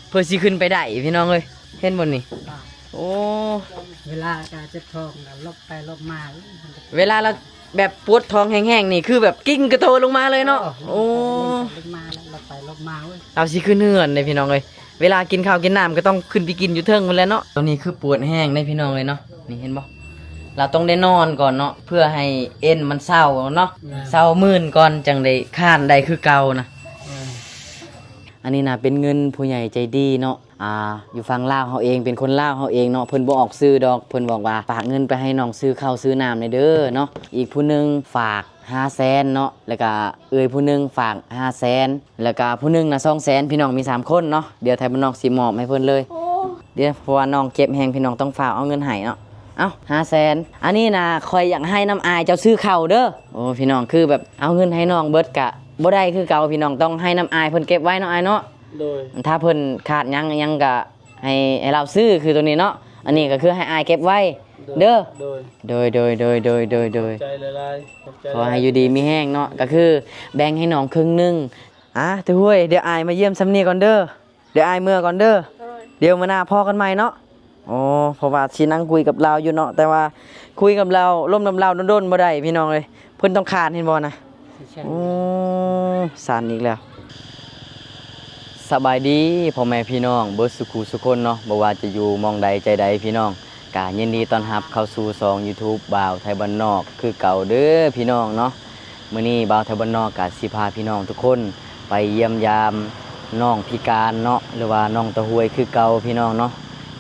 ເພື່ອຊິຂຶ້ນໄປໄດ້ພີ່ນ້ອງເອີຍ ເຫັນບໍ່ນີ້? ໂອ້ ເວລາກໍເຈັບທ້ອງກໍຫຼົບໄປຫຼົບມາ ເວລາລາວແບບປວດທ້ອງແຮງໆນີ້ ຄືແບບກິ້ງກະໂຕລົງມາເລີຍເນາະ. ໂອ້ ຫຼົບໄປຫຼົບມາເວີ້ຍ ລາວຊິຂຶ້ນເຮືອນເດ້ພີ່ນ້ອງເອີຍ. ເວລາກິນເຂົ້າກິນນ້ຳກໍຕ້ອງຂຶ້ນໄປກິນຢູ່ເທິງພຸ້ນແຫຼະເນາະ. ຕອນນີ້ຄືປວດແຮງເດ້ພີ່ນ້ອງເອີຍເນາະ. ນີ້ເຫັນບໍ່? ລາວຕ້ອງໄດ້ນອນກ່ອນເນາະ ເພື່ອໃຫ້ເອັນມັນເຊົາເນາະ ເຊົາມື່ນກ່ອນ ຈັ່ງໄດ້ຄ້ານໄດ້ຄືເກົ່ານະ. ອັນນີ້ນະເປັນເງິນຜູ້ໃຫຍ່ໃຈດີເນາະ ອ່າ ຢູ່ຝັ່ງລາວເຮົາເອງ ເປັນຄົນລາວເຮົາເອງເນາະ. ເພິ່ນບໍ່ອອກຊື່ດອກ ເພິ່ນບອກວ່າຝາກເງິນໄປໃຫ້ນ້ອງຊື້ເຂົ້າຊື້ນ້ຳແດ່ເດີເນາະ. ອີກຜູ້ໜຶ່ງຝາກຫ້າແສນເນາະ ແລ້ວກະເອື້ອຍຜູ້ໜຶ່ງຝາກຫ້າແສນ ແລ້ວກະຜູ້ໜຶ່ງນະສອງແສນ ພີ່ນ້ອງ ມີສາມຄົນເນາະ. ດຽວໄທບ້ານນອກຊິມອບໃຫ້ເພິ່ນເລີຍ ໂອ້ ດຽວ ເພາະວ່ານ້ອງເຈັບແຮງ ພີ່ນ້ອງຕ້ອງຟ້າວເອົາເງິນໃຫ້ເນາະ. ເອົ້າ ຫ້າແສນ ອັນນີ້ນະຂ້ອຍຢາກໃຫ້ນຳອ້າຍເຈົ້າຊື້ເຂົ້າເດີ. ໂອ້ ພີ່ນ້ອງ ຄືແບບເອົາເງິນໃຫ້ນ້ອງເບິດກະບໍ່ໄດ້ຄືເກົ່າ ພີ່ນ້ອງ ຕ້ອງໃຫ້ນຳອ້າຍເພິ່ນເກັບໄວ້ເນາະ ອ້າຍເນາະ. ໂດຍ ຖ້າເພິ່ນຂາດຫຍັງຫຍັງກະໃຫ້ ໃຫ້ລາວຊື້ ຄືໂຕນີ້ເນາະ. ອັນນີ້ກໍຄືໃຫ້ອ້າຍເກັບໄວ້ເດີ. ໂດຍ ໂດຍ ໂດຍ ໂດຍ ໂດຍ ໂດຍ ໂດຍ ໂດຍ ຂອບໃຈຫຼາຍໆ ຂອບໃຈ ຂໍໃຫ້ຢູ່ດີມີແຮງເນາະ. ກໍຄືແບ່ງໃຫ້ນ້ອງເຄິ່ງໜຶ່ງ. ອ່າ ຕາຫ້ວຍ ດຽວອ້າຍມາຢ້ຽມຊ່ຳນີ້ກ່ອນເດີ ດຽວອ້າຍເມືອກ່ອນເດີ. ໂດຍ ດຽວມື້ໜ້າພໍ້ກັນໃໝ່ເນາະ. ອໍ ເພາະວ່າຊິນັ່ງຄຸຍກັບລາວຢູ່ເນາະ ແຕ່ວ່າຄຸຍກັບລາວ ລົມນຳລາວດົນໆບໍ່ໄດ້ພີ່ນ້ອງເອີຍ ເພິ່ນຕ້ອງຄານ ເຫັນບໍ່ນະ. ໂອ້ ສັ່ນອີກແລ້ວ. ສະບາຍດີພໍ່ແມ່ພີ່ນ້ອງເບິດສູ່ຄູ່ສູ່ຄົນເນາະ ບໍ່ວ່າຈະຢູ່ໝ່ອງໃດໃຈໃດພີ່ນ້ອງ ກະຍິນດີຕ້ອນຮັບເຂົ້າສູ່ຊ່ອງຢູທູບບ່າວໄທບ້ານນອກຄືເກົ່າເດີພີ່ນ້ອງເນາະ. ມື້ນີ້ບ່າວໄທບ້ານນອກກະຊິພາພີ່ນ້ອງທຸກຄົນໄປຢ້ຽມຢາມນ້ອງພິການເນາະ ຫຼືວ່ານ້ອງຕາຫ້ວຍຄືເກົ່າພີ່ນ້ອງເນາະ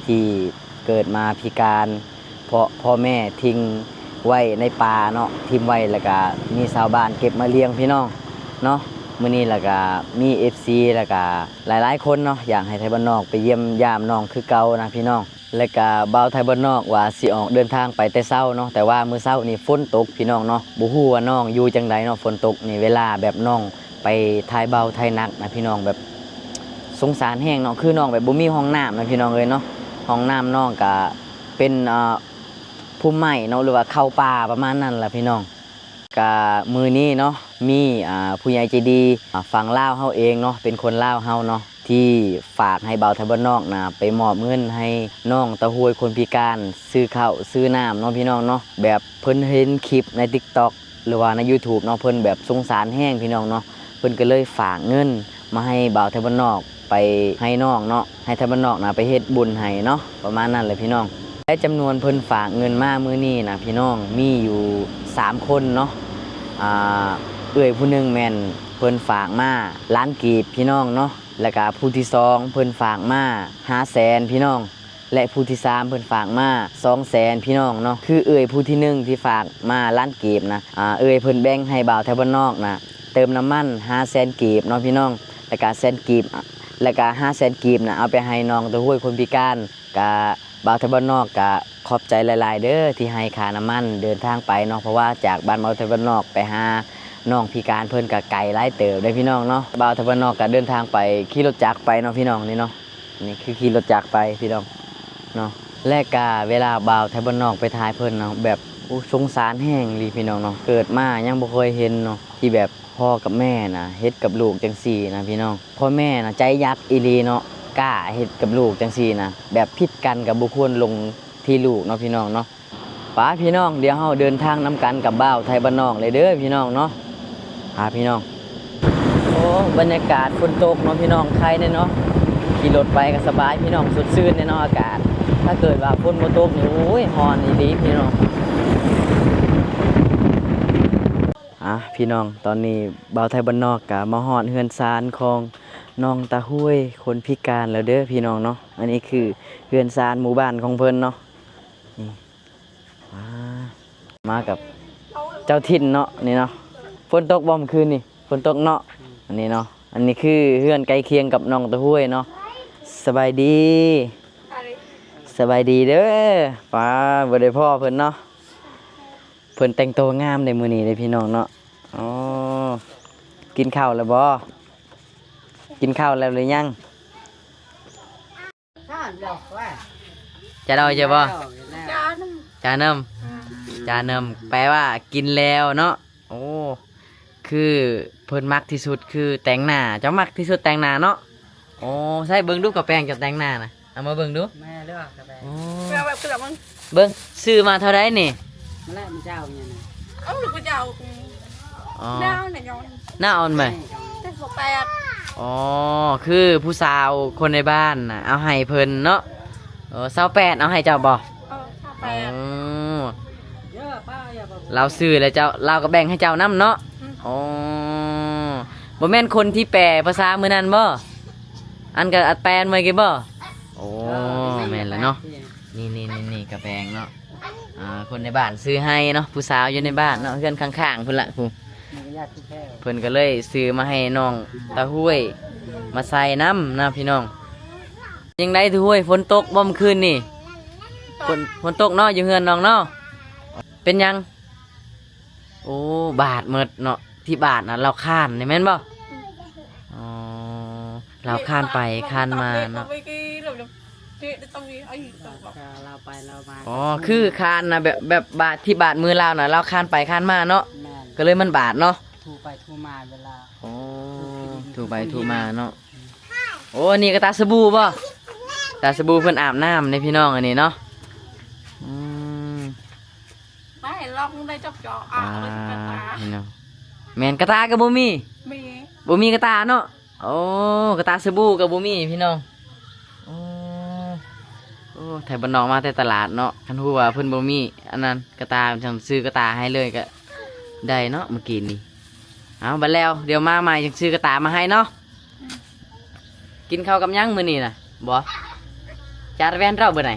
ທີ່ເກີດມາພິການ ເພາະພໍ່ແມ່ຖິ້ມໄວ້ໃນປ່າເນາະ ຖິ້ມໄວ້ ແລ້ວກະມີຊາວບ້ານເກັບມາລ້ຽງພີ່ນ້ອງເນາະ. ມື້ນີ້ແລ້ວກະມີເອັຟຊີ ແລ້ວກະຫຼາຍໆຄົນເນາະ ຢາກໃຫ້ໄທບ້ານນອກໄປຢ້ຽມຢາມນ້ອງຄືເກົ່ານະພີ່ນ້ອງ. ແລ້ວກະບ່າວໄທບ້ານນອກວ່າຊິອອກເດີນທາງໄປແຕ່ເຊົ້າເນາະ ແຕ່ວ່າມື້ເຊົ້ານີ້ຝົນຕົກພີ່ນ້ອງເນາະ ບໍ່ຮູ້ວ່ານ້ອງຢູ່ຈັ່ງໃດເນາະ. ຝົນຕົກນີ້ ເວລາແບບນ້ອງໄປຖ່າຍເບົາຖ່າຍໜັກນະພີ່ນ້ອງ ແບບສົງສານແຮງເນາະ ຄືນ້ອງແບບບໍ່ມີຫ້ອງນ້ຳນະພີ່ນ້ອງເອີຍເນາະ. ຫ້ອງນ້ຳນ້ອງກະເປັນ ອ່າ ພູມໄມ້ເນາະ ຫຼືວ່າເຂົ້າປ່າປະມານນັ້ນລະພີ່ນ້ອງ. ກະມື້ນີ້ເນາະ ມີ ອ່າ ຜູ້ໃຫຍ່ໃຈດີ ອ່າ ຝັ່ງລາວເຮົາເອງເນາະ ເປັນຄົນລາວເຮົາເນາະ ທີ່ຝາກໃຫ້ບ່າວໄທບ້ານນອກນະ ໄປມອບເງິນໃຫ້ນ້ອງຕາຫ້ວຍຄົນພິການ ຊື້ເຂົ້າຊື້ນ້ຳເນາະພີ່ນ້ອງເນາະ. ແບບເພິ່ນເຫັນຄລິບໃນຕິກຕັອກ ຫຼືວ່າໃນຢູທູບເນາະ ເພິ່ນແບບສົງສານແຮງພີ່ນ້ອງເນາະ ເພິ່ນກໍເລີຍຝາກເງິນມາໃຫ້ບ່າວໄທບ້ານນອກ ໄປໃຫ້ນ້ອງເນາະ ໃຫ້ໄທບ້ານນອກນະໄປເຮັດບຸນໃຫ້ເນາະ ປະມານນັ້ນແຫຼະພີ່ນ້ອງ. ແລະ ຈຳນວນເພິ່ນຝາກເງິນມາມື້ນີ້ນະພີ່ນ້ອງ ມີຢູ່ສາມຄົນເນາະ. ອ່າ ເອື້ອຍຜູ້ໜຶ່ງແມ່ນເພິ່ນຝາກມາລ້ານກີບພີ່ນ້ອງເນາະ ແລ້ວກະຜູ້ທີສອງເພິ່ນຝາກມາຫ້າແສນພີ່ນ້ອງ ແລະ ຜູ້ທີສາມເພິ່ນຝາກມາສອງແສນພີ່ນ້ອງເນາະ. ຄືເອື້ອຍຜູ້ທີໜຶ່ງທີ່ຝາກມາລ້ານກີບນະ ອ່າ ເອື້ອຍເພິ່ນແບ່ງໃຫ້ບ່າວໄທບ້ານນອກນະ ເຕີມນ້ຳມັນຫ້າແສນກີບເນາະພີ່ນ້ອງ ແລ້ວກະແສນກີບ ແລ້ວກະຫ້າແສນກີບນະ ເອົາໄປໃຫ້ນ້ອງຕາຫ້ວຍຄົນພິການ. ກະບ່າວໄທບ້ານນອກກະຂອບໃຈຫຼາຍໆເດີ ທີ່ໃຫ້ຄ່ານ້ຳມັນເດີນທາງໄປເນາະ ເພາະວ່າຈາກບ້ານບ່າວໄທບ້ານນອກໄປຫານ້ອງພິການເພິ່ນກະໄກຫຼາຍເຕີບເດ້ພີ່ນ້ອງເນາະ. ບ່າວໄທບ້ານນອກກະເດີນທາງໄປຂີ່ລົດຈັກໄປເນາະພີ່ນ້ອງ ນີ້ເນາະ. ນີ້ຄືຂີ່ລົດຈັກໄປພີ່ນ້ອງເນາະ. ແລະກະເວລາບ່າວໄທບ້ານນອກໄປຖ່າຍເພິ່ນເນາະ ແບບ ໂອ້ ສົງສານແຮງອີ່ຫຼີພີ່ນ້ອງເນາະ. ເກີດມາຍັງບໍ່ເຄີຍເຫັນເນາະ ທີ່ແບບພໍ່ກັບແມ່ນະເຮັດກັບລູກຈັ່ງຊີ້ນະພີ່ນ້ອງ. ພໍ່ແມ່ນະໃຈຍັກອີ່ຫຼີເນາະ ກ້າເຮັດກັບລູກຈັ່ງຊີ້ນະ ແບບຜິດກັນກໍບໍ່ຄວນລົງທີ່ລູກເນາະພີ່ນ້ອງເນາະ. ໄປພີ່ນ້ອງ ດຽວເຮົາເດີນທາງນຳກັນກັບບ່າວໄທບ້ານນອກເລີຍເດີພີ່ນ້ອງເນາະ. ພາພີ່ນ້ອງ ໂອ້ ບັນຍາກາດຝົນຕົກເນາະພີ່ນ້ອງ ໄຄແດ່ເນາະ ຂີ່ລົດໄປກໍສະບາຍພີ່ນ້ອງ ສົດຊື່ນແດ່ເນາະອາກາດ. ຖ້າເກີດວ່າຝົນບໍ່ຕົກນີ້ ໂອ້ຍ ຮ້ອນອີ່ຫຼີພີ່ນ້ອງ. ອ່າ ພີ່ນ້ອງ ຕອນນີ້ບ່າວໄທບ້ານນອກກະມາຮອດເຮືອນຊານຂອງນ້ອງຕາຫ້ວຍຄົນພິການແລ້ວເດີພີ່ນ້ອງເນາະ. ອັນນີ້ຄືເຮືອນຊານໝູ່ບ້ານຂອງເພິ່ນເນາະ ນີ້ ອ່າ ມາກັບເຈົ້າຖິ່ນເນາະ ນີ້ເນາະ. ຝົນຕົກບໍ່ມື້ຄືນນີ້? ຝົນຕົກເນາະ. ອັນນີ້ເນາະ ອັນນີ້ຄືເຮືອນໃກ້ຄຽງກັບນ້ອງຕາຫ້ວຍເນາະ. ສະບາຍດີ ສະບາຍດີເດີ. ປ້າ ບໍ່ໄດ້ພໍ້ເພິ່ນເນາະ. ເພິ່ນແຕ່ງໂຕງາມໃດມື້ນີ້ເດ້ພີ່ນ້ອງເນາະ. ອໍ ກິນເຂົ້າແລ້ວບໍ່? ກິນເຂົ້າແລ້ວຫຼືຍັງ? ຈາດອຍເຈົ້າບໍ່? ຈານຳ ຈານຳ ແປວ່າກິນແລ້ວເນາະ. ໂອ້ ຄືເພິ່ນມັກທີ່ສຸດຄືແຕ່ງໜ້າ. ເຈົ້າມັກທີ່ສຸດແຕ່ງໜ້າເນາະ? ອໍ ໃສ່ເບິ່ງດູ ກະແປງເຈົ້າແຕ່ງໜ້ານະ ເອົາມາເບິ່ງດູ. ແມ່ເດີ ກະແປງ. ອໍ ແບບ ແບບຄືແບບມັນ ເບິ່ງ ຊື້ມາເທົ່າໃດນີ້? ມາແລ້ວ ມື້ເຊົ້ານີ້ນະ. ເອົ້າ ມື້ເຊົ້າ. ອໍ ໜ້າອ່ອນແມ່ນຫຍັງ? ໜ້າອ່ອນແມ່ນ. ແຕ່ຊາວແປດ. ອໍ ຄືຜູ້ສາວຄົນໃນບ້ານນະ ເອົາໃຫ້ເພິ່ນເນາະ. ເອີ ຊາວແປດ ເອົາໃຫ້ເຈົ້າບໍ່? ເອີ ຊາວແປດ. ອໍ ລາວຊື້ແລ້ວເຈົ້າ ລາວກໍແບ່ງໃຫ້ເຈົ້ານຳເນາະ. ອືມ. ອໍ ບໍ່ແມ່ນຄົນທີ່ແປພາສາມື້ນັ້ນບໍ່? ອັນກະອັດແປນເມື່ອກີ້ບໍ່? ໂອ້ ເອີ ແມ່ນແລ້ວເນາະ. ນີ້ໆໆໆ ກະແປງເນາະ. ອ່າ ຄົນໃນບ້ານຊື້ໃຫ້ເນາະ ຜູ້ສາວຢູ່ໃນບ້ານເນາະ ເຮືອນຂ້າງໆພຸ້ນລະ ຜູ້ ເພິ່ນກໍເລີຍຊື້ມາໃຫ້ນ້ອງຕາຫ້ວຍມາໃສ່ນຳນະພີ່ນ້ອງ. ຈັ່ງໃດຕາຫ້ວຍ ຝົນຕົກບໍ່ມື້ຄືນນີ້? ຝົນ ຝົນຕົກເນາະ ຢູ່ເຮືອນນ້ອງເນາະ. ເປັນຫຍັງ? ໂອ້ ບາດໝົດເນາະ ທີ່ບາດນະ ລາວຄານນີ້ແມ່ນບໍ່? ອໍ ລາວຄານໄປຄານມາເນາະ. ອໍ ຄືຄານນະ ແບບ ແບບບາດ ທີ່ບາດມືລາວນະ ລາວຄານໄປຄານມາເນາະ. ແມ່ນ. ກໍເລີຍມັນບາດເນາະ ຖູໄປຖູມາເວລາ. ອໍ ຖູໄປຖູມາເນາະ. ໂອ້ ອັນນີ້ກະຕາສະບູບໍ່? ຕາສະບູເພິ່ນອາບນ້ຳເດ້ພີ່ນ້ອງ ອັນນີ້ເນາະ. ອືມ ໄປລອງໄດ້ຈອກໆ ອ່າ ເອົາໄວ້ກະຕາ. ແມ່ນ ກະຕາກໍບໍ່ມີ. ມີ ບໍ່ມີກະຕາເນາະ. ໂອ້ ກະຕາສະບູກໍບໍ່ມີພີ່ນ້ອງ. ໂອ້ ໂອ້ ໄທບ້ານນອກມາແຕ່ຕະຫຼາດເນາະ ຄັນຮູ້ວ່າເພິ່ນບໍ່ມີອັນນັ້ນກະຕາ ຈັ່ງຊື້ກະຕາໃຫ້ເລີຍກະໄດ້ເນາະ ມື້ກີ້ນີ້. ເອົາ ບັດແລ້ວ ດຽວມາໃໝ່ຈັ່ງຊື້ກະຕາມາໃຫ້ເນາະ. ອືມ. ກິນເຂົ້າກັບຫຍັງມື້ນີ້ນະ? ບໍ່ ຈານແວ່ນເຈົ້າເບີໃດ?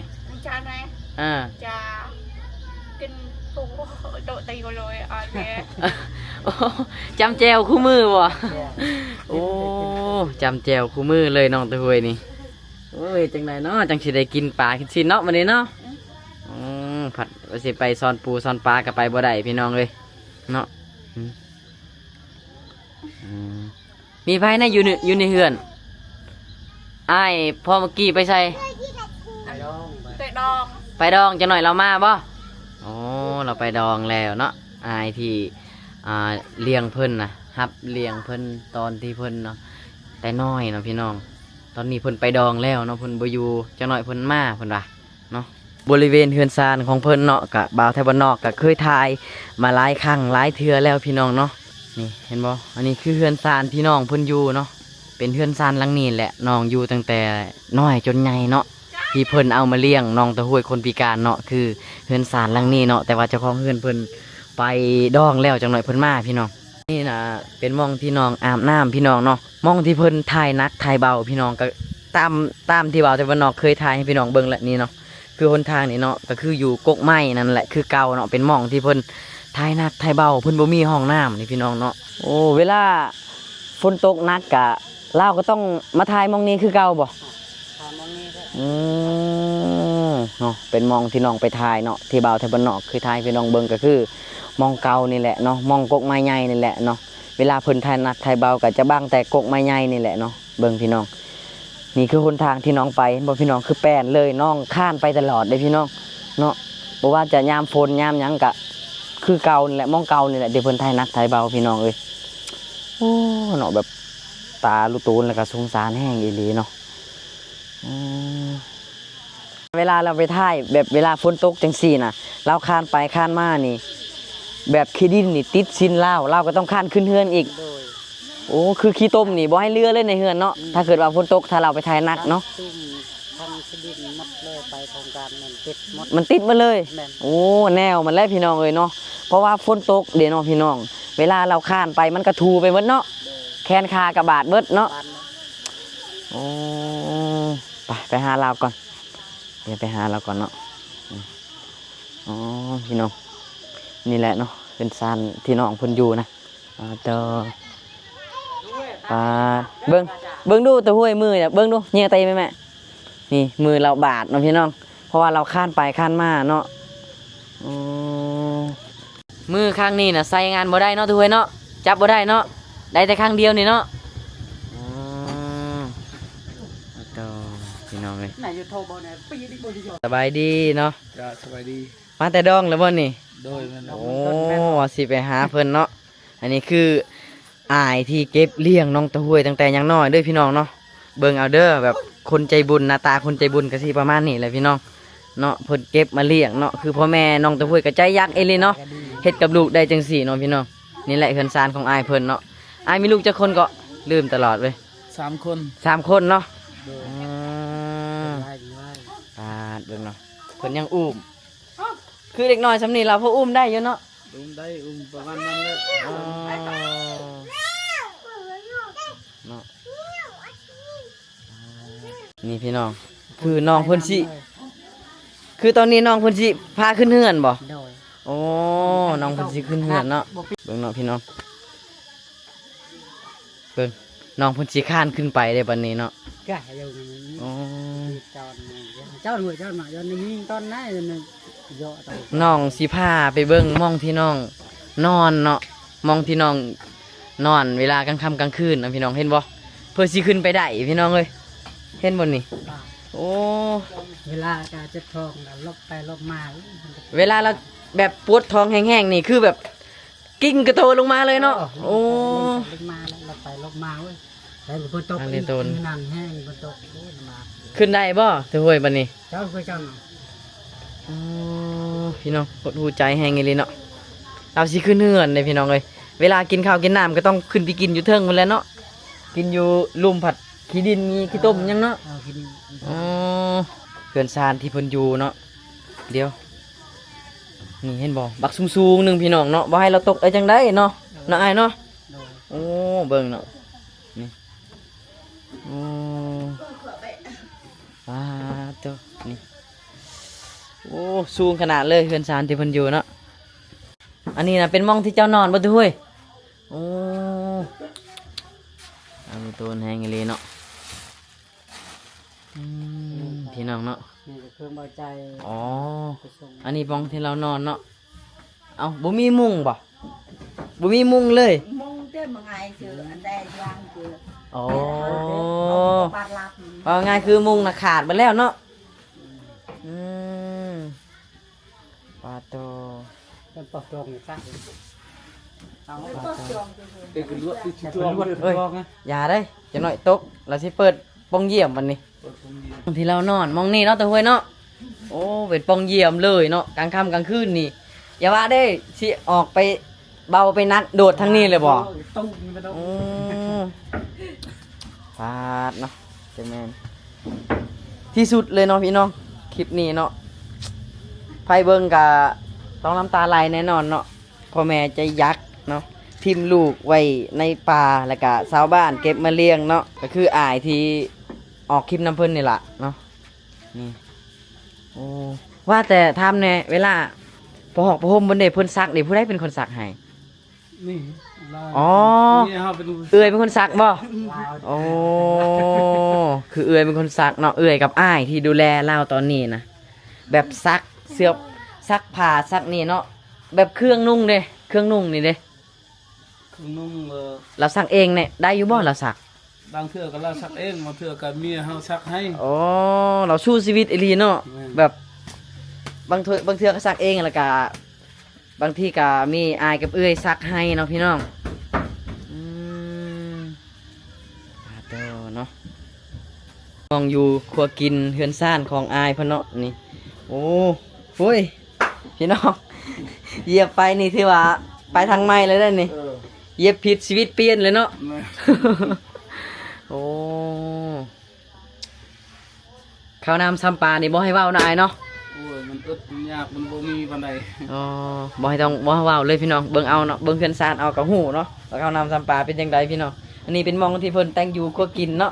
ຈານໃດ? ເອີ ຈາ ກິນໂຕ ໂຕຕີໂກໂລຍ ອາເດ. ໂອ້ ຈ້ຳແຈ່ວຄູ່ມື້ບໍ່? ໂອ້ ຈ້ຳແຈ່ວຄູ່ມື້ເລີຍນ້ອງຕາຫ້ວຍນີ້. ໂອ້ຍ ຈັ່ງໃດເນາະ ຈັ່ງຊິໄດ້ກິນປາກິນຊີ້ນເນາະ ມື້ນີ້ເນາະ. ອືມ ອືມ ພັດວ່າຊິໄປຊ່ອນປູຊ່ອນປາກໍໄປບໍ່ໄດ້ພີ່ນ້ອງເອີຍເນາະ. ອືມ ອືມ. ມີໃຜນະຢູ່ໃນ ຢູ່ໃນເຮືອນ? ອ້າຍພໍ່ເມື່ອກີ້ໄປໃສ? ໄປດອງ ໄປດອງ ໄປດອງ ຈັກໜ້ອຍລາວມາບໍ່? ໂອ້ ລາວໄປດອງແລ້ວເນາະ. ອ້າຍທີ່ ອ່າ ລ້ຽງເພິ່ນນະ ຮັບລ້ຽງເພິ່ນຕອນທີ່ເພິ່ນເນາະ ແຕ່ນ້ອຍເນາະພີ່ນ້ອງ. ຕອນນີ້ເພິ່ນໄປດອງແລ້ວເນາະ ເພິ່ນບໍ່ຢູ່ ຈັກໜ້ອຍເພິ່ນມາ ເພິ່ນວ່າ ເນາະ. ບໍລິເວນເຮືອນຊານຂອງເພິ່ນເນາະ ກະບ່າວໄທບ້ານນອກກະເຄີຍຖ່າຍມາຫຼາຍຄັ້ງຫຼາຍເທື່ອແລ້ວພີ່ນ້ອງເນາະ. ນີ້ເຫັນບໍ່ ອັນນີ້ຄືເຮືອນຊານທີ່ນ້ອງເພິ່ນຢູ່ເນາະ. ເປັນເຮືອນຊານຫຼັງນີ້ແຫຼະ ນ້ອງຢູ່ຕັ້ງແຕ່ນ້ອຍຈົນໃຫຍ່ເນາະ ທີ່ເພິ່ນເອົາມາລ້ຽງນ້ອງຕາຫ້ວຍຄົນພິການເນາະ ຄືເຮືອນຊານຫຼັງນີ້ເນາະ. ແຕ່ວ່າເຈົ້າຂອງເຮືອນເພິ່ນໄປດອງແລ້ວ ຈັກໜ້ອຍເພິ່ນມາພີ່ນ້ອງ. ນີ້ນະເປັນໝ່ອງທີ່ນ້ອງອາບນ້ຳພີ່ນ້ອງເນາະ ໝ່ອງທີ່ເພິ່ນຖ່າຍໜັກຖ່າຍເບົາພີ່ນ້ອງ. ກະຕາມ ຕາມທີ່ບ່າວໄທບ້ານນອກເຄີຍຖ່າຍໃຫ້ພີ່ນ້ອງເບິ່ງແຫຼະນີ້ເນາະ. ຄືຫົນທາງນີ້ເນາະ ກໍຄືຢູ່ກົກໄມ້ນັ້ນແຫຼະຄືເກົ່າເນາະ ເປັນໝ່ອງທີ່ເພິ່ນຖ່າຍໜັກຖ່າຍເບົາ ເພິ່ນບໍ່ມີຫ້ອງນ້ຳນີ້ພີ່ນ້ອງເນາະ. ໂອ້ ເວລາຝົນຕົກໜັກກະ ລາວກໍຕ້ອງມາຖ່າຍໝ່ອງນີ້ຄືເກົ່າບໍ່? ຖ່າຍໝ່ອງນີ້ແຫຼະ. ອືມ ເນາະ ເປັນໝ່ອງທີ່ນ້ອງໄປຖ່າຍເນາະ ທີ່ບ່າວໄທບ້ານນອກເຄີຍຖ່າຍໃຫ້ພີ່ນ້ອງເບິ່ງ ກໍຄືໝ່ອງເກົ່ານີ້ແຫຼະເນາະ ໝ່ອງກົກໄມ້ໃຫຍ່ນີ້ແຫຼະເນາະ. ເວລາເພິ່ນຖ່າຍໜັກຖ່າຍເບົາກໍຈະບັງແຕ່ກົກໄມ້ໃຫຍ່ນີ້ແຫຼະເນາະ. ເບິ່ງພີ່ນ້ອງ ນີ້ຄືຫົນທາງທີ່ນ້ອງໄປ ເຫັນບໍ່ພີ່ນ້ອງ ຄືແປນເລີຍ ນ້ອງຄານໄປຕະຫຼອດເດ້ພີ່ນ້ອງເນາະ. ບໍ່ວ່າຈະຍາມຝົນຍາມຫຍັງກະຄືເກົ່ານີ້ແຫຼະ ໝ່ອງເກົ່ານີ້ແຫຼະ ທີ່ເພິ່ນຖ່າຍໜັກຖ່າຍເບົາພີ່ນ້ອງເອີຍ. ໂອ້ ເນາະ ແບບຕາລຸໂຕນແລ້ວກະສົງສານແຮງອີ່ຫຼີເນາະ. ອືມ ເວລາລາວໄປຖ່າຍ ແບບເວລາຝົນຕົກຈັ່ງຊີ້ນະ ລາວຄານໄປຄານມານີ້ ແບບຂີ້ດິນນີ້ຕິດຊິນລາວ ລາວກໍຕ້ອງຄານຂຶ້ນເຮືອນອີກ. ໂດຍ. ໂອ້ ຄືຂີ້ຕົມນີ້ບໍ່ໃຫ້ເຫຼືອເລີຍໃນເຮືອນເນາະ. ອືມ. ຖ້າເກີດວ່າຝົນຕົກ ຖ້າລາວໄປຖ່າຍໜັກເນາະ ຕັດຕຸ່ມທັງຂີ້ດິນໝົດເລີຍ ໄປໂຄງການນັ້ນຕິດໝົດ ມັນຕິດໝົດເລີຍ. ແມ່ນ. ໂອ້ ແນວມັນແຫຼະພີ່ນ້ອງເອີຍເນາະ ເພາະວ່າຝົນຕົກເດ້ເນາະພີ່ນ້ອງ ເວລາລາວຄານໄປມັນກະຖູໄປໝົດເນາະ. ໂດຍ. ແຂນຂາກະບາດເບິດເນາະ ບາດໝົດ. ໂອ້ ໄປ ໄປຫາລາວກ່ອນ ດຽວໄປຫາລາວກ່ອນເນາະ. ອືມ ອໍ ພີ່ນ້ອງ ນີ້ແຫຼະເນາະ ເຮືອນຊານທີ່ນ້ອງເພິ່ນຢູ່ນະ. ປາດ ເບິ່ງ ເບິ່ງດູຕາຫ້ວຍ ມື ເບິ່ງດູ ແຍງໄຕແມ່ໆ. ນີ້ມືລາວບາດເນາະພີ່ນ້ອງ ເພາະວ່າລາວຄານໄປຄານມາເນາະ. ອືມ ມືຂ້າງນີ້ນະໃຊ້ງານບໍ່ໄດ້ເນາະ ຕາຫ້ວຍເນາະ ຈັບບໍ່ໄດ້ເນາະ ໄດ້ແຕ່ຂ້າງດຽວນີ້ເນາະ. ອືມ ໂອ້ໂຕ ພີ່ນ້ອງເອີຍ ສະບາຍດີເນາະ. ຈ້າ ສະບາຍດີ. ມາແຕ່ດອງແລ້ວບໍ່ນີ້? ໂດຍ ແມ່ນ. ໂອ້ ວ່າຊິໄປຫາເພິ່ນເນາະ. ອັນນີ້ຄືອ້າຍທີ່ເກັບລ້ຽງນ້ອງຕາຫ້ວຍຕັ້ງແຕ່ຍັງນ້ອຍເດີພີ່ນ້ອງເນາະ. ເບິ່ງເອົາເດີ ແບບຄົນໃຈບຸນ ໜ້າຕາຄົນໃຈບຸນກໍຊິປະມານນີ້ແຫຼະພີ່ນ້ອງເນາະ. ເພິ່ນເກັບມາລ້ຽງເນາະ ຄືພໍ່ແມ່ນ້ອງຕະພວຍກໍໃຈຢາກອີ່ຫຼີເນາະ ເຮັດກັບລູກໄດ້ຈັ່ງຊີ້ເນາະພີ່ນ້ອງ. ນີ້ແຫຼະເຮືອນຊານຂອງອ້າຍເພິ່ນເນາະ. ອ້າຍມີລູກຈັກຄົນເກາະ? ລືມຕະຫຼອດເວີຍ. ສາມຄົນ. ສາມຄົນເນາະ. ໂດຍ. ອືມ ຫຼາຍ ຫຼາຍ. ປາດ ເບິ່ງເນາະ ເພິ່ນຍັງອຸ້ມ ຄືເດັກນ້ອຍຊ່ຳນີ້ລາວພໍອຸ້ມໄດ້ຢູ່ເນາະ. ອຸ້ມໄດ້ ອຸ້ມປະມານນັ້ນແຫຼະ. ອໍ ເນາະ ນີ້ພີ່ນ້ອງ ຄືນ້ອງເພິ່ນຊິ ຄືຕອນນີ້ນ້ອງເພິ່ນຊິພາຂຶ້ນເຮືອນບໍ່? ໂດຍ. ໂອ້ ນ້ອງເພິ່ນຊິຂຶ້ນເຮືອນເນາະ. ເບິ່ງເນາະພີ່ນ້ອງ ເບິ່ງ ນ້ອງເພິ່ນຊິຄານຂຶ້ນໄປເດ້ບັດນີ້ເນາະ. ກະຢູ່ນີ້. ອໍ ຈອດມາ ຈອດຫົວຈອດມາ ຈອດນີ້ຕອນໃນເຍາະ. ນ້ອງຊິພາໄປເບິ່ງໝ່ອງທີ່ນ້ອງນອນເນາະ ໝ່ອງທີ່ນ້ອງນອນເວລາກາງຄ່ຳກາງຄືນນະພີ່ນ້ອງ ເຫັນບໍ່? ເພື່ອຊິຂຶ້ນໄປໄດ້ພີ່ນ້ອງເອີຍ ເຫັນບໍ່ນີ້? ໂອ້ ເວລາກະເຈັບທ້ອງ ແລ້ວຫຼົບໄປຫຼົບມາ ເວລາລາວແບບປວດທ້ອງແຮງໆນີ້ ຄືແບບ ກິ່ງກະໂຕລົງມາເລີຍເນາະ. ໂອ້ ລົງມາແລ້ວ ລົງໄປລົງມາເວີ້ຍ. ແລ້ວຝົນຕົກອີກ ນັ້ນແຮງຝົນຕົກ ໂອ້ຍ ລຳບາກ. ຂຶ້ນໄດ້ບໍ່ຕະຫ້ວຍບັດນີ້? ເຈົ້າຄືເຈົ້າ. ໂອ້ ພີ່ນ້ອງ ຫົດຫູ່ໃຈແຮງອີ່ຫຼີເນາະ. ລາວຊິຂຶ້ນເຮືອນເດ້ພີ່ນ້ອງເອີຍ ເວລາກິນເຂົ້າກິນນ້ຳກໍຕ້ອງຂຶ້ນໄປກິນຢູ່ເທິງພຸ້ນແຫຼະເນາະ. ກິນຢູ່ລຸ່ມພັດຂີ້ດິນມີຂີ້ຕົມຫຍັງເນາະ. ອໍ ເຮືອນຊານທີ່ເພິ່ນຢູ່ເນາະ. ດຽວ ນີ້ເຫັນບໍ່ ບັກສູງໆໜຶ່ງພີ່ນ້ອງເນາະ ບໍ່ໃຫ້ລາວຕົກໄດ້ຈັ່ງໃດເນາະ ເນາະອ້າຍເນາະ. ໂດຍ. ໂອ້ ເບິ່ງເນາະ ນີ້ ໂອ້ ປາດໂທ້ ນີ້ ໂອ້ ສູງຂະໜາດເລີຍ ເຮືອນຊານທີ່ເພິ່ນຢູ່ເນາະ. ອັນນີ້ນະເປັນໝ່ອງທີ່ເຈົ້ານອນບໍ່ຕະຫ້ວຍ? ໂອ້ ອັນນີ້ໂຕນແຮງອີ່ຫຼີເນາະ. ອືມ ພີ່ນ້ອງເນາະ ນີ້ກໍເຄື່ອງເບົາໃຈ. ອໍ ອັນນີ້ປ່ອງທີ່ລາວນອນເນາະ. ເອົ້າ ບໍ່ມີມຸ້ງບໍ່? ບໍ່ມີມຸ້ງເລີຍ? ມຸ້ງເຕັມງ່າຍເຈີ ອັນໃດຢ່າງເຈີ. ອໍ ເອົາປາດຫຼັບ ເວົ້າງ່າຍຄືມຸ້ງນະຂາດເບິດແລ້ວເນາະ. ອືມ ປາໂຕ ເປັນປອກດອງນີ້ຊະ. ເອົາ ເປັນປອກດອງ ເປັນລວດ ເອີຍ ຢ່າເດ້ ຈັກໜ້ອຍຕົກ ລາວຊິເປີດປ່ອງຢ້ຽມບັດນີ້. ເປີດປ່ອງຢ້ຽມ ທີ່ລາວນອນ ໝ່ອງນີ້ເນາະ ຕາຫ້ວຍເນາະ. ໂອ້ ເປັນປ່ອງຢ້ຽມເລີຍເນາະ ກາງຄ່ຳກາງຄືນນີ້. ຢ່າວ່າເດ້ ຊິອອກໄປເບົາໄປໜັກ ໂດດທາງນີ້ເລີຍບໍ່? ໂອ້ຍ ຕຸ້ມໄປເນາະ. ອືມ ປາດເນາະ ຈັ່ງແມ່ນທີ່ສຸດເລີຍເນາະພີ່ນ້ອງ ຄລິບນີ້ເນາະ. ໃຜເບິ່ງກະຕ້ອງນ້ຳຕາໄຫຼແນ່ນອນເນາະ. ພໍ່ແມ່ໃຈຍັກເນາະ ຖິ້ມລູກໄວ້ໃນປ່າ ແລ້ວກະຊາວບ້ານເກັບມາລ້ຽງເນາະ ກໍຄືອ້າຍທີ່ອອກຄລິບນຳເພິ່ນນີ້ລະເນາະ. ນີ້ ໂອ້ ວ່າແຕ່ຖາມແດ່ ເວລາຜ້າຫອກຜ້າຫົ່ມເພິ່ນເດ້ ເພິ່ນຊັກນີ້ ຜູ້ໃດເປັນຄົນຊັກໃຫ້? ນີ້ ອໍ ເອື້ອຍເປັນຄົນຊັກບໍ່? ອໍ ຄືເອື້ອຍເປັນຄົນຊັກເນາະ ເອື້ອຍກັບອ້າຍທີ່ດູແລລາວຕອນນີ້ນະ ແບບຊັກເສື້ອ ຊັກຜ້າ ຊັກນີ້ເນາະ. ແບບເຄື່ອງນຸ່ງເດ້ ເຄື່ອງນຸ່ງນີ້ເດ້? ເຄື່ອງນຸ່ງ ເອີ ລາວຊັກເອງແນ່ ໄດ້ຢູ່ບໍ່ລາວຊັກ? ບາງເທື່ອກໍລາວຊັກເອງ ບາງເທື່ອກໍເມຍເຮົາຊັກໃຫ້. ໂອ້ ລາວສູ້ຊີວິດອີ່ຫຼີເນາະ. ແມ່ນ ແບບບາງເທື່ອ ບາງເທື່ອກໍຊັກເອງ ແລ້ວກະບາງທີກໍມີອ້າຍກັບເອື້ອຍຊັກໃຫ້ເນາະພີ່ນ້ອງ. ອືມ ປາໂຕເນາະ ຫ້ອງຢູ່ຄົວກິນເຮືອນຊານຂອງອ້າຍເພິ່ນເນາະນີ້. ໂອ້ ໂອ້ຍ ພີ່ນ້ອງ ຢຽບໄປນີ້ຖືວ່າໄປທາງໃໝ່ເລີຍເດ້ນີ້. ເອີ ຢຽບຜິດຊີວິດປ່ຽນເລີຍເນາະ. ແມ່ນ ໂອ້ ເຂົ້ານ້ຳຊຳປານີ້ບໍ່ໃຫ້ເວົ້າເນາະອ້າຍເນາະ. ໂອ້ຍ ມັນອຶດມັນຍາກ ມັນບໍ່ມີປານໃດ. ອໍ ບໍ່ໃຫ້ຕ້ອງ ບໍ່ໃຫ້ເວົ້າເລີຍພີ່ນ້ອງ ເບິ່ງເອົາເນາະ ເບິ່ງເຮືອນຊານເອົາກໍຮູ້ເນາະ ວ່າເຂົ້ານ້ຳຊຳປາເປັນຈັ່ງໃດພີ່ນ້ອງ. ອັນນີ້ເປັນໝ່ອງທີ່ເພິ່ນແຕ່ງຢູ່ຄົວກິນເນາະ.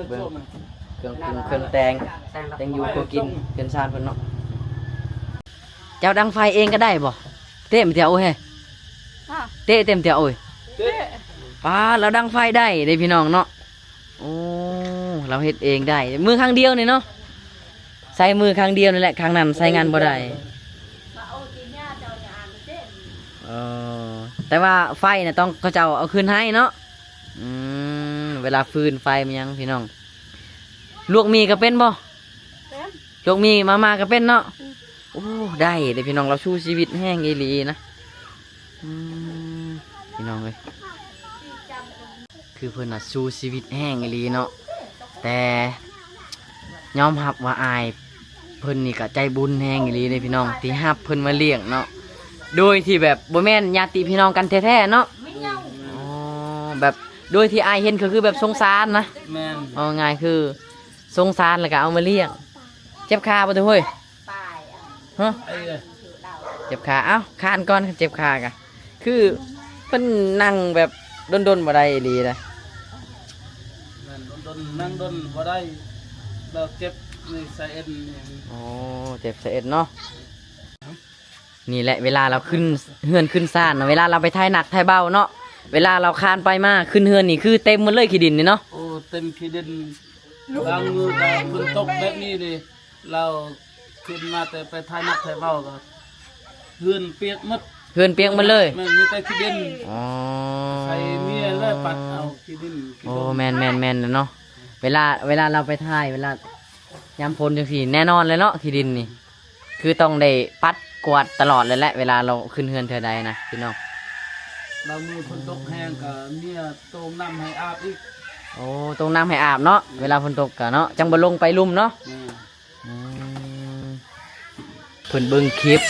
ເບິ່ງເຄື່ອງປຸງເຄື່ອງແຕ່ງ ແຕ່ງຢູ່ຄົວກິນເຮືອນຊານເພິ່ນເນາະ. ເຈົ້າດັງໄຟເອງກໍໄດ້ບໍ່? ເຕະມາເຕີໂອ້ຍ ເຕະເຕັມເຕີໂອ້ຍ. ປາດ ລາວດັງໄຟໄດ້ເດ້ພີ່ນ້ອງເນາະ. ໂອ້ ລາວເຮັດເອງໄດ້ ມືຂ້າງດຽວນີ້ເນາະ ໃຊ້ມືຂ້າງດຽວນີ້ແຫຼະ ຂ້າງນັ້ນໃຊ້ງານບໍ່ໄດ້. ເອີ ແຕ່ວ່າໄຟນະຕ້ອງເຂົາເຈົ້າເອົາຄືນໃຫ້ເນາະ. ອືມ ເວລາຟືນໄຟມາຫຍັງພີ່ນ້ອງ. ລວກໝີ່ກໍເປັນບໍ່? ເປັນ. ລວກໝີ່ມາມ່າກໍເປັນເນາະ. ອືມ ໂອ້ ໄດ້ເດ້ພີ່ນ້ອງ ລາວສູ້ຊີວິດແຮງອີ່ຫຼີນະ. ອືມ ພີ່ນ້ອງເອີຍ ເປັນ ຄືເພິ່ນນະສູ້ຊີວິດແຮງອີ່ຫຼີເນາະ ແຕ່ຍອມຮັບວ່າອ້າຍເພິ່ນນີ້ກະໃຈບຸນແຮງອີ່ຫຼີເດ້ພີ່ນ້ອງ ທີ່ຮັບເພິ່ນມາລ້ຽງເນາະ ໂດຍທີ່ແບບບໍ່ແມ່ນຍາດຕິພີ່ນ້ອງກັນແທ້ໆເນາະ. ອໍ ແບບໂດຍທີ່ອ້າຍເຫັນກໍຄືແບບສົງສານນະ. ແມ່ນ ເວົ້າງ່າຍຄືສົງສານແລ້ວກໍເອົາມາລ້ຽງ. ເຈັບຂາບໍ່ເຕີເຮີ້ຍ? ຮະ? ເຈັບຂາ. ເອົ້າ ຄານກ່ອນ ຄັນເຈັບຂາກະ ຄືເພິ່ນນັ່ງແບບດົນໆບໍ່ໄດ້ອີ່ຫຼີນະ. ແມ່ນ ດົນໆ ນັ່ງດົນບໍ່ໄດ້ ແລ້ວເຈັບໃນສາຍເອັນ. ອໍ ເຈັບສາຍເອັນເນາະ. ນີ້ແຫຼະ ເວລາລາວຂຶ້ນເຮືອນຂຶ້ນຊານເນາະ ເວລາລາວໄປຖ່າຍໜັກຖ່າຍເບົາເນາະ ເວລາລາວຄານໄປມາ ຂຶ້ນເຮືອນນີ້ຄືເຕັມໝົດເລີຍຂີ້ດິນນີ້ເນາະ. ໂອ້ ເຕັມຂີ້ດິນ. ບາງມື້ກໍຝົນຕົກແບບນີ້ເດ້ ລາວຂຶ້ນມາແຕ່ໄປຖ່າຍໜັກຖ່າຍເບົາກໍເຮືອນປຽກໝົດ. ເຮືອນປຽກໝົດເລີຍ? ແມ່ນ ມີແຕ່ຂີ້ດິນ. ອໍ ໃສ່ເມຍເລີຍ ປັດເອົາຂີ້ດິນ. ໂອ້ ແມ່ນໆໆເນາະ ເວລາ ເວລາລາວໄປຖ່າຍ ເວລາຍາມຝົນຈັ່ງຊີ້ ແນ່ນອນເລີຍເນາະ ຂີ້ດິນນີ້ ຄືຕ້ອງໄດ້ປັດກວາດຕະຫຼອດເລີຍແຫຼະ ເວລາລາວຂຶ້ນເຮືອນເທື່ອໃດນະພີ່ນ້ອງ. ບາງມື້ຝົນຕົກແຮງກໍເມຍໂຕ່ງນ້ຳໃຫ້ອາບອີກ. ໂອ້ ໂຕ່ງນ້ຳໃຫ້ອາບເນາະ. ແມ່ນ ເວລາຝົນຕົກກໍເນາະ ຈັ່ງບໍ່ລົງໄປລຸ່ມເນາະ. ແມ່ນ ອືມ ເພິ່ນເບິ່ງຄລິບ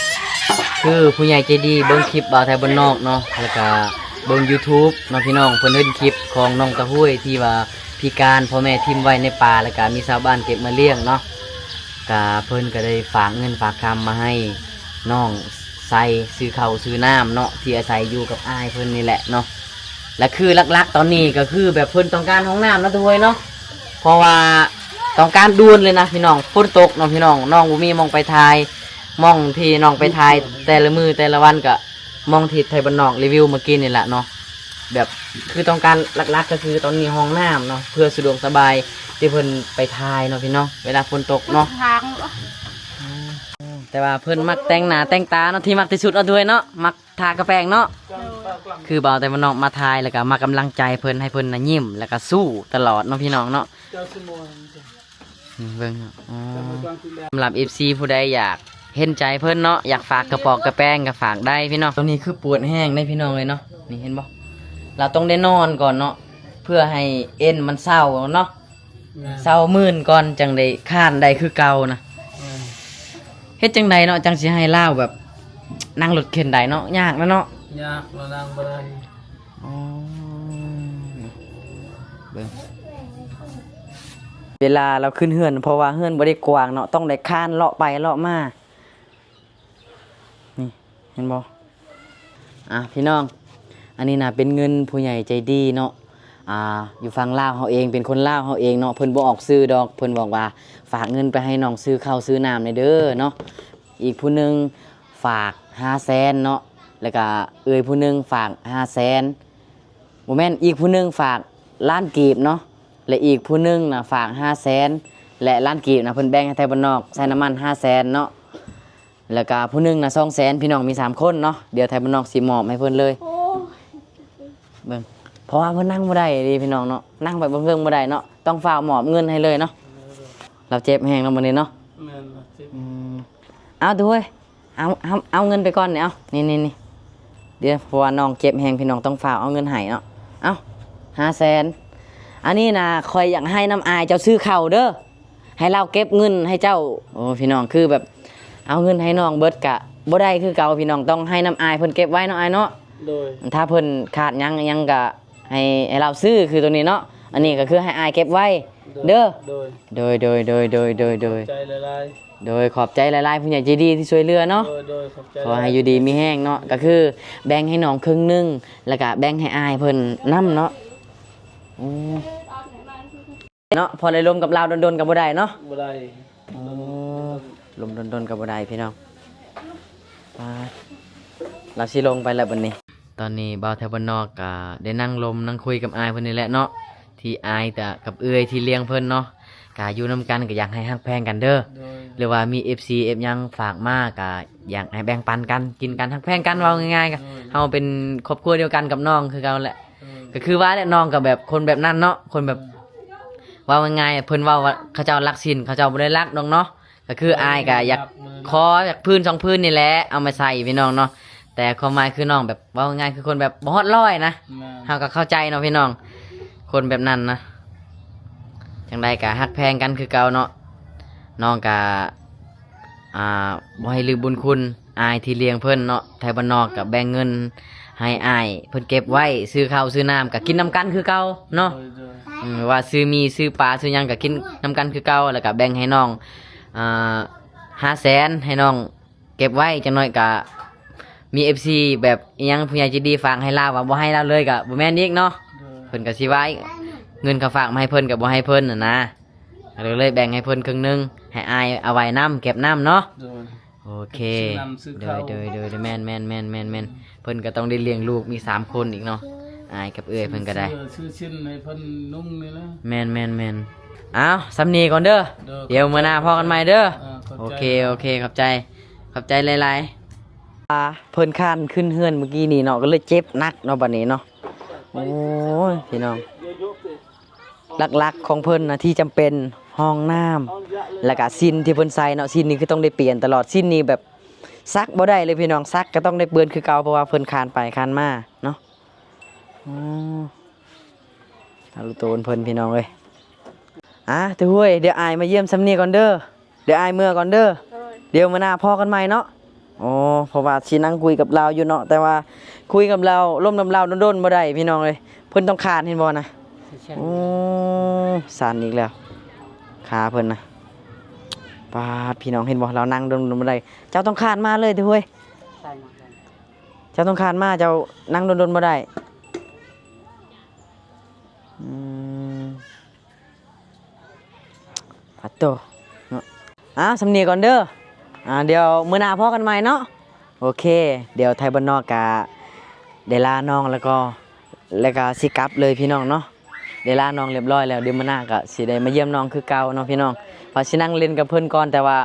ຄືຜູ້ໃຫຍ່ໃຈດີເບິ່ງຄລິບບ່າວໄທບ້ານນອກເນາະ ແລ້ວກະເບິ່ງຢູທູບເນາະພີ່ນ້ອງ ເພິ່ນເຫັນຄລິບຂອງນ້ອງຕາຫ້ວຍທີ່ວ່າພິການ ພໍ່ແມ່ຖິ້ມໄວ້ໃນປ່າ ແລ້ວກະມີຊາວບ້ານເກັບມາລ້ຽງເນາະ ກະເພິ່ນກະໄດ້ຝາກເງິນຝາກຄຳມາໃຫ້ນ້ອງໃຊ້ຊື້ເຂົ້າຊື້ນ້ຳເນາະ ທີ່ອາໄສຢູ່ກັບອ້າຍເພິ່ນນີ້ແຫຼະເນາະ. ແລະ ຄືຫຼັກໆຕອນນີ້ກໍຄືແບບເພິ່ນຕ້ອງການຫ້ອງນ້ຳເນາະທຸກຄົນເນາະ ເພາະວ່າຕ້ອງການດ່ວນເລີຍນະພີ່ນ້ອງ ຝົນຕົກເນາະພີ່ນ້ອງ ນ້ອງບໍ່ມີໝ່ອງໄປຖ່າຍ ໝ່ອງທີ່ນ້ອງໄປຖ່າຍແຕ່ລະມື້ແຕ່ລະວັນກໍໝ່ອງທີ່ໄທບ້ານນອກຣີວິວເມື່ອກີ້ນີ້ແຫຼະເນາະ ແບບຄືຕ້ອງການຫຼັກໆກໍຄືຕອນນີ້ຫ້ອງນ້ຳເນາະ ເພື່ອສະດວກສະບາຍທີ່ເພິ່ນໄປຖ່າຍເນາະພີ່ນ້ອງ ເວລາຝົນຕົກເນາະ. ແຕ່ວ່າເພິ່ນມັກແຕ່ງໜ້າແຕ່ງຕາເນາະ ທີ່ມັກທີ່ສຸດເນາະທຸກຄົນເນາະ ມັກ ທາກະແປງເນາະ ຄືບ່າວໄທບ້ານນອກມາຖ່າຍ ແລ້ວກະມາກຳລັງໃຈເພິ່ນ ໃຫ້ເພິ່ນນະຍິ້ມ ແລ້ວກະສູ້ຕະຫຼອດເນາະພີ່ນ້ອງເນາະ. ເບິ່ງເນາະ ສຳລັບເອັຟຊີຜູ້ໃດຢາກເຫັນໃຈເພິ່ນເນາະ ຢາກຝາກກະປອກກະແປງກະຝາກໄດ້ພີ່ນ້ອງ. ຕອນນີ້ຄືປວດແຮງເດ້ພີ່ນ້ອງເອີຍເນາະ ນີ້ເຫັນບໍ່ ລາວຕ້ອງໄດ້ນອນກ່ອນເນາະ ເພື່ອໃຫ້ເອັນມັນເຊົາເນາະ. ແມ່ນ ເຊົາມື່ນກ່ອນຈັ່ງໄດ້ຄ້ານໄດ້ຄືເກົ່ານະ. ແມ່ນ ເຮັດຈັ່ງໃດເນາະ ຈັ່ງຊິໃຫ້ລາວແບບນັ່ງລົດເຂັນໄດ້ເນາະ ຍາກນະເນາະ. ຍາກ ລາວນັ່ງບໍ່ໄດ້. ອໍ ເບິ່ງ ເວລາລາວຂຶ້ນເຮືອນ ເພາະວ່າເຮືອນບໍ່ໄດ້ກວ້າງເນາະ ຕ້ອງໄດ້ຄ້ານເລາະໄປເລາະມາ ນີ້ ເຫັນບໍ່? ອ່າ ພີ່ນ້ອງ ອັນນີ້ນະເປັນເງິນຜູ້ໃຫຍ່ໃຈດີເນາະ ອ່າ ຢູ່ຝັ່ງລາວເຮົາເອງ ເປັນຄົນລາວເຮົາເອງເນາະ ເພິ່ນບໍ່ອອກຊື່ດອກ ເພິ່ນບອກວ່າຝາກເງິນໄປໃຫ້ນ້ອງຊື້ເຂົ້າຊື້ນ້ຳແດ່ເດີເນາະ. ອີກຜູ້ໜຶ່ງຝາກຫ້າແສນເນາະ ແລ້ວກະເອື້ອຍຜູ້ໜຶ່ງຝາກຫ້າແສນ ບໍ່ແມ່ນ ອີກຜູ້ໜຶ່ງຝາກລ້ານກີບເນາະ ແລະ ອີກຜູ້ໜຶ່ງນະຝາກຫ້າແສນ ແລະ ລ້ານກີບນະ ເພິ່ນແບ່ງໃຫ້ໄທບ້ານນອກໃສ່ນ້ຳມັນຫ້າແສນເນາະ. ແລ້ວກະຜູ້ໜຶ່ງນະສອງແສນ ພີ່ນ້ອງ ມີສາມຄົນເນາະ ດຽວໄທບ້ານນອກຊິມອບໃຫ້ເພິ່ນເລີຍ. ໂອ້ຍ ເບິ່ງ ເພາະວ່າເພິ່ນນັ່ງບໍ່ໄດ້ເດ້ພີ່ນ້ອງເນາະ ນັ່ງໄປເບິ່ງເທິງບໍ່ໄດ້ເນາະ ຕ້ອງຟ້າວມອບເງິນໃຫ້ເລີຍເນາະ. ລາວເຈັບແຮງເນາະມື້ນີ້ເນາະ. ແມ່ນ ລາວເຈັບ. ອືມ ເອົາ ໂອ້ຍ ເອົາ ເອົາ ເອົາເງິນໄປກ່ອນນີ້ ເອົາ ນີ້ໆໆ ດຽວ ເພາະວ່ານ້ອງເຈັບແຮງ ພີ່ນ້ອງຕ້ອງຟ້າວເອົາເງິນໃຫ້ເນາະ. ເອົາ ຫ້າແສນ ອັນນີ້ນະ ຂ້ອຍຢາກໃຫ້ນຳອ້າຍເຈົ້າຊື້ເຂົ້າເດີ ໃຫ້ລາວເກັບເງິນໃຫ້ເຈົ້າ. ໂອ້ ພີ່ນ້ອງ ຄືແບບເອົາເງິນໃຫ້ນ້ອງເບິດກະບໍ່ໄດ້ຄືເກົ່າ ພີ່ນ້ອງ ຕ້ອງໃຫ້ນຳອ້າຍເພິ່ນເກັບໄວ້ເນາະ ອ້າຍເນາະ. ໂດຍ ຖ້າເພິ່ນຂາດຫຍັງຫຍັງກະໃຫ້ ໃຫ້ລາວຊື້ຄືໂຕນີ້ເນາະ ອັນນີ້ກະຄືໃຫ້ອ້າຍເກັບໄວ້ເດີ. ໂດຍ ໂດຍ ໂດຍ ໂດຍ ໂດຍ ໂດຍ ໂດຍ ຂອບໃຈຫຼາຍໆ ໂດຍ ຂອບໃຈຫຼາຍໆ ຜູ້ໃຫຍ່ໃຈດີທີ່ຊ່ວຍເຫຼືອເນາະ. ໂດຍ ໂດຍ ຂອບໃຈ ຂໍໃຫ້ຢູ່ດີມີແຮງເນາະ ກະຄືແບ່ງໃຫ້ນ້ອງເຄິ່ງໜຶ່ງ ແລ້ວກະແບ່ງໃຫ້ອ້າຍເພິ່ນນຳເນາະ. ໂອ້ ເນາະ ພໍໄດ້ລົມກັບລາວດົນໆ ກະບໍ່ໄດ້ເນາະ. ບໍ່ໄດ້. ໂອ້ ລົມດົນໆ ກະບໍ່ໄດ້ພີ່ນ້ອງ. ປາດ ລາວຊິລົງໄປແລ້ວບັດນີ້. ຕອນນີ້ບ່າວໄທບ້ານນອກກະໄດ້ນັ່ງລົມນັ່ງຄຸຍກັບອ້າຍເພິ່ນນີ້ແຫຼະເນາະ ທີ່ອ້າຍກະກັບເອື້ອຍທີ່ລ້ຽງເພິ່ນເນາະ ກະຢູ່ນຳກັນກະຢາກໃຫ້ຮັກແພງກັນເດີ. ໂດຍ ຫຼືວ່າມີເອັຟຊີເອັຟຫຍັງຝາກມາກະຢາກໃຫ້ແບ່ງປັນກັນ ກິນກັນ ຮັກແພງກັນ ເວົ້າງ່າຍໆ ກະ ໂດຍ ເຮົາເປັນຄອບຄົວດຽວກັນກັບນ້ອງຄືເກົ່າແຫຼະ. ໂດຍ ກະຄືວ່າແຫຼະ ນ້ອງກະແບບຄົນແບບນັ້ນເນາະ ຄົນແບບ ໂດຍ ເວົ້າງ່າຍໆ ເພິ່ນເວົ້າວ່າເຂົາເຈົ້າລັກສິນ ເຂົາເຈົ້າບໍ່ໄດ້ລັກດອກເນາະ. ກະຄືອ້າຍກະຢາກຂໍຈັກຜືນສອງຜືນນີ້ແຫຼະ ເອົາມາໃສ່ພີ່ນ້ອງເນາະ ແຕ່ຄວາມໝາຍຄືນ້ອງແບບ ເວົ້າງ່າຍໆ ຄືຄົນແບບບໍ່ຮອດຮ້ອຍນະ. ແມ່ນ ເຮົາກະເຂົ້າໃຈເນາະພີ່ນ້ອງ ຄົນແບບນັ້ນນະ ຈັ່ງໃດກະຮັກແພງກັນຄືເກົ່າເນາະ. ນ້ອງກະ ອ່າ ບໍ່ໃຫ້ລືມບຸນຄຸນອ້າຍທີ່ລ້ຽງເພິ່ນເນາະ. ໄທບ້ານນອກກະແບ່ງເງິນໃຫ້ອ້າຍເພິ່ນເກັບໄວ້ ຊື້ເຂົ້າຊື້ນ້ຳກະກິນນຳກັນຄືເກົ່າເນາະ. ໂດຍ ໂດຍ ອືມ ວ່າຊື້ໝີ່ ຊື້ປາ ຊື້ຫຍັງກະກິນນຳກັນຄືເກົ່າ ແລ້ວກະແບ່ງໃຫ້ນ້ອງ ອ່າ ຫ້າແສນ ໃຫ້ນ້ອງ ເກັບໄວ້. ຈັກໜ້ອຍກະມີເອັຟຊີແບບອີ່ຫຍັງ ຜູ້ໃຫຍ່ໃຈດີຝາກໃຫ້ລາວ ວ່າບໍ່ໃຫ້ລາວເລີຍກະບໍ່ແມ່ນອີກເນາະ. ໂດຍ ເພິ່ນກະຊິວ່າເງິນເຂົາຝາກມາໃຫ້ເພິ່ນກະບໍ່ໃຫ້ເພິ່ນຫັ້ນນະ ກະເລີຍແບ່ງໃຫ້ເພິ່ນເຄິ່ງໜຶ່ງ ໃຫ້ອ້າຍເອົາໄວ້ນຳ ເກັບນຳເນາະ. ໂດຍ ໂອເຄ ຊື້ນ້ຳຊື້ເຂົ້າ ໂດຍ ໂດຍ ໂດຍ ແມ່ນ ແມ່ນ ແມ່ນ ແມ່ນ ແມ່ນ ເພິ່ນກະຕ້ອງໄດ້ລ້ຽງລູກ ມີສາມຄົນອີກເນາະ ອ້າຍກັບເອື້ອຍເພິ່ນກະໄດ້ ຊື້ເສື້ອຊື້ຊິ້ນໃຫ້ເພິ່ນນຸ່ງນີ້ແຫຼະ. ແມ່ນ ແມ່ນ ແມ່ນ ເອົາ ສ່ຳນີ້ກ່ອນເດີ ໂດຍ ດຽວມື້ໜ້າພໍ້ກັນໃໝ່ເດີ. ເອີ ຂອບໃຈ ໂອເຄ ໂອເຄ ຂອບໃຈ ຂອບໃຈຫຼາຍໆ. ອ່າ ເພິ່ນຄານຂຶ້ນເຮືອນມື້ກີ້ນີ້ເນາະ ກະເລີຍເຈັບໜັກເນາະ ບາດນີ້ເນາະ. ໂອ້ຍ ພີ່ນ້ອງ ຫຼັກໆຂອງເພິ່ນນະທີ່ຈຳເປັນ ຫ້ອງນ້ຳ ແລ້ວກະສິ້ນທີ່ເພິ່ນໃສ່ເນາະ. ສິ້ນນີ້ຄືຕ້ອງໄດ້ປ່ຽນຕະຫຼອດ ສິ້ນນີ້ແບບຊັກບໍ່ໄດ້ເລີຍ ພີ່ນ້ອງ ຊັກກະຕ້ອງໄດ້ເປື້ອນຄືເກົ່າ ເພາະວ່າເພິ່ນຄານໄປຄານມາເນາະ. ໂອ້ ອາ ລູກໂຕນເພິ່ນ ພີ່ນ້ອງເອີຍ. ອ່າ ຕາຫ້ວຍ ດຽວອ້າຍມາຢ້ຽມສ່ຳນີ້ກ່ອນເດີ ດຽວອ້າຍເມືອກ່ອນເດີ. ໂດຍ ດຽວມື້ໜ້າພໍ້ກັນໃໝ່ເນາະ. ໂອ້ ເພາະວ່າຊິນັ່ງຄຸຍກັບລາວຢູ່ເນາະ ແຕ່ວ່າຄຸຍກັບລາວ ລົມນຳລາວດົນໆບໍ່ໄດ້ ພີ່ນ້ອງເອີຍ ເພິ່ນຕ້ອງຄານ ເຫັນບໍ່ນະ. ໂອ້ ສັ່ນອີກແລ້ວ ຂາເພິ່ນນະ. ປາດ ພີ່ນ້ອງເຫັນບໍ່ ລາວນັ່ງດົນໆບໍ່ໄດ້ ເຈົ້າຕ້ອງຄານມາເລີຍ ຕາຫ້ວຍ ເຈົ້າຕ້ອງຄານມາ ເຈົ້ານັ່ງດົນໆບໍ່ໄດ້. ອືມ ປາດໂທ້ເນາະ. ອ່າ ສ່ຳນີ້ກ່ອນເດີ ອ່າ ດຽວມື້ໜ້າພໍ້ກັນໃໝ່ເນາະ. ໂອເຄ ດຽວໄທບ້ານນອກກະໄດ້ລານ້ອງແລ້ວກໍ ແລ້ວກະຊິກັບເລີຍ ພີ່ນ້ອງເນາະ. ໄດ້ລານ້ອງຮຽບຮ້ອຍແລ້ວ ດຽວມື້ໜ້າກະຊິໄດ້ມາຢ້ຽມນ້ອງຄືເກົ່າເນາະ ພີ່ນ້ອງ. ວ່າຊິນັ່ງຫຼິ້ນກັບເພິ່ນກ່ອນ ແຕ່ວ່າ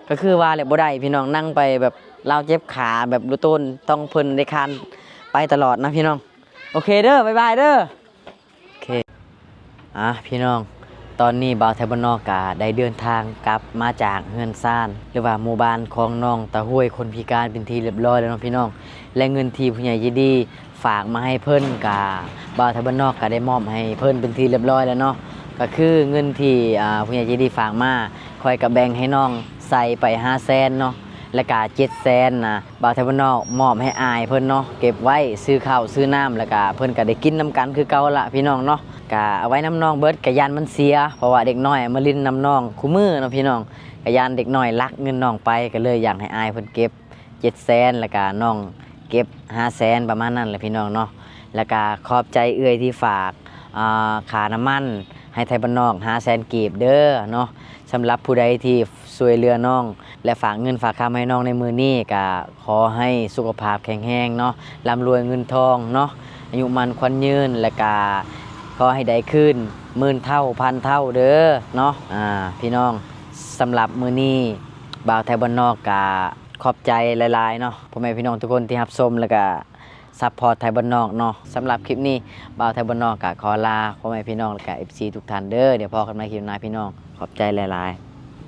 ກະຄືວ່າແຫຼະ ບໍ່ໄດ້ ພີ່ນ້ອງ ນັ່ງໄປແບບລາວເຈັບຂາ ແບບລູກໂຕນຕ້ອງເພິ່ນໄດ້ຄານໄປຕະຫຼອດນະ ພີ່ນ້ອງ. ໂອເຄເດີ ບາຍບາຍເດີ. ໂອເຄ ອ່າ ພີ່ນ້ອງ ຕອນນີ້ບ່າວໄທບ້ານນອກກະໄດ້ເດີນທາງກັບມາຈາກເຮືອນຊານ ຫຼືວ່າໝູ່ບ້ານຂອງນ້ອງຕາຫ້ວຍຄົນພິການເປັນທີ່ຮຽບຮ້ອຍແລ້ວເນາະ ພີ່ນ້ອງ. ແລະ ເງິນທີ່ຜູ້ໃຫຍ່ໃຈດີຝາກມາໃຫ້ເພິ່ນກະ ບ່າວໄທບ້ານນອກກະໄດ້ມອບໃຫ້ເພິ່ນເປັນທີ່ຮຽບຮ້ອຍແລ້ວເນາະ. ກະຄືເງິນທີ່ ອ່າ ຜູ້ໃຫຍ່ໃຈດີຝາກມາ ຂ້ອຍກະແບ່ງໃຫ້ນ້ອງໃສ່ໄປຫ້າແສນເນາະ ແລະກະເຈັດແສນນະ ບ່າວໄທບ້ານນອກມອບໃຫ້ອ້າຍເພິ່ນເນາະ ເກັບໄວ້ຊື້ເຂົ້າຊື້ນ້ຳ ແລ້ວກະເພິ່ນກະໄດ້ກິນນຳກັນຄືເກົ່າລະ ພີ່ນ້ອງເນາະ. ກະເອົາໄວ້ນຳນ້ອງເບິດ ກະຢ້ານມັນເສຍ ເພາະວ່າເດັກນ້ອຍມາຫຼິ້ນນຳນ້ອງຄູ່ມື້ເນາະ ພີ່ນ້ອງ ກະຢ້ານເດັກນ້ອຍລັກເງິນນ້ອງໄປ ກະເລີຍຢາກໃຫ້ອ້າຍເພິ່ນເກັບເຈັດແສນ ແລ້ວກະນ້ອງເກັບຫ້າແສນ ປະມານນັ້ນແຫຼະ ພີ່ນ້ອງເນາະ. ແລ້ວກະຂອບໃຈເອື້ອຍທີ່ຝາກ ອ່າ ຄ່ານ້ຳມັນໃຫ້ໄທບ້ານນອກຫ້າແສນກີບເດີເນາະ. ສຳລັບຜູ້ໃດທີ່ຊ່ວຍເຫຼືອນ້ອງ ແລະ ຝາກເງິນຝາກຄຳໃຫ້ນ້ອງໃນມື້ນີ້ ກະຂໍໃຫ້ສຸຂະພາບແຂງແຮງເນາະ ລ່ຳລວຍເງິນທອງເນາະ ອາຍຸໝັ້ນຂວັນຍືນ ແລະກະຂໍໃຫ້ໄດ້ຄືນໝື່ນເທົ່າພັນເທົ່າເດີເນາະ ອ່າ ພີ່ນ້ອງ. ສຳລັບມື້ນີ້ບ່າວໄທບ້ານນອກກະຂອບໃຈຫຼາຍໆເນາະ ພໍ່ແມ່ພີ່ນ້ອງທຸກຄົນທີ່ຮັບຊົມ ແລະກະຊັບພອດໄທບ້ານນອກເນາະ. ສຳລັບຄລິບນີ້ບ່າວໄທບ້ານນອກກະຂໍລາພໍ່ແມ່ພີ່ນ້ອງ ແລະກະເອັຟຊີທຸກທ່ານເດີ. ດຽວພໍ້ກັນໃໝ່ຄລິບໜ້າ ພີ່ນ້ອງ ຂອບໃຈຫຼາຍໆ.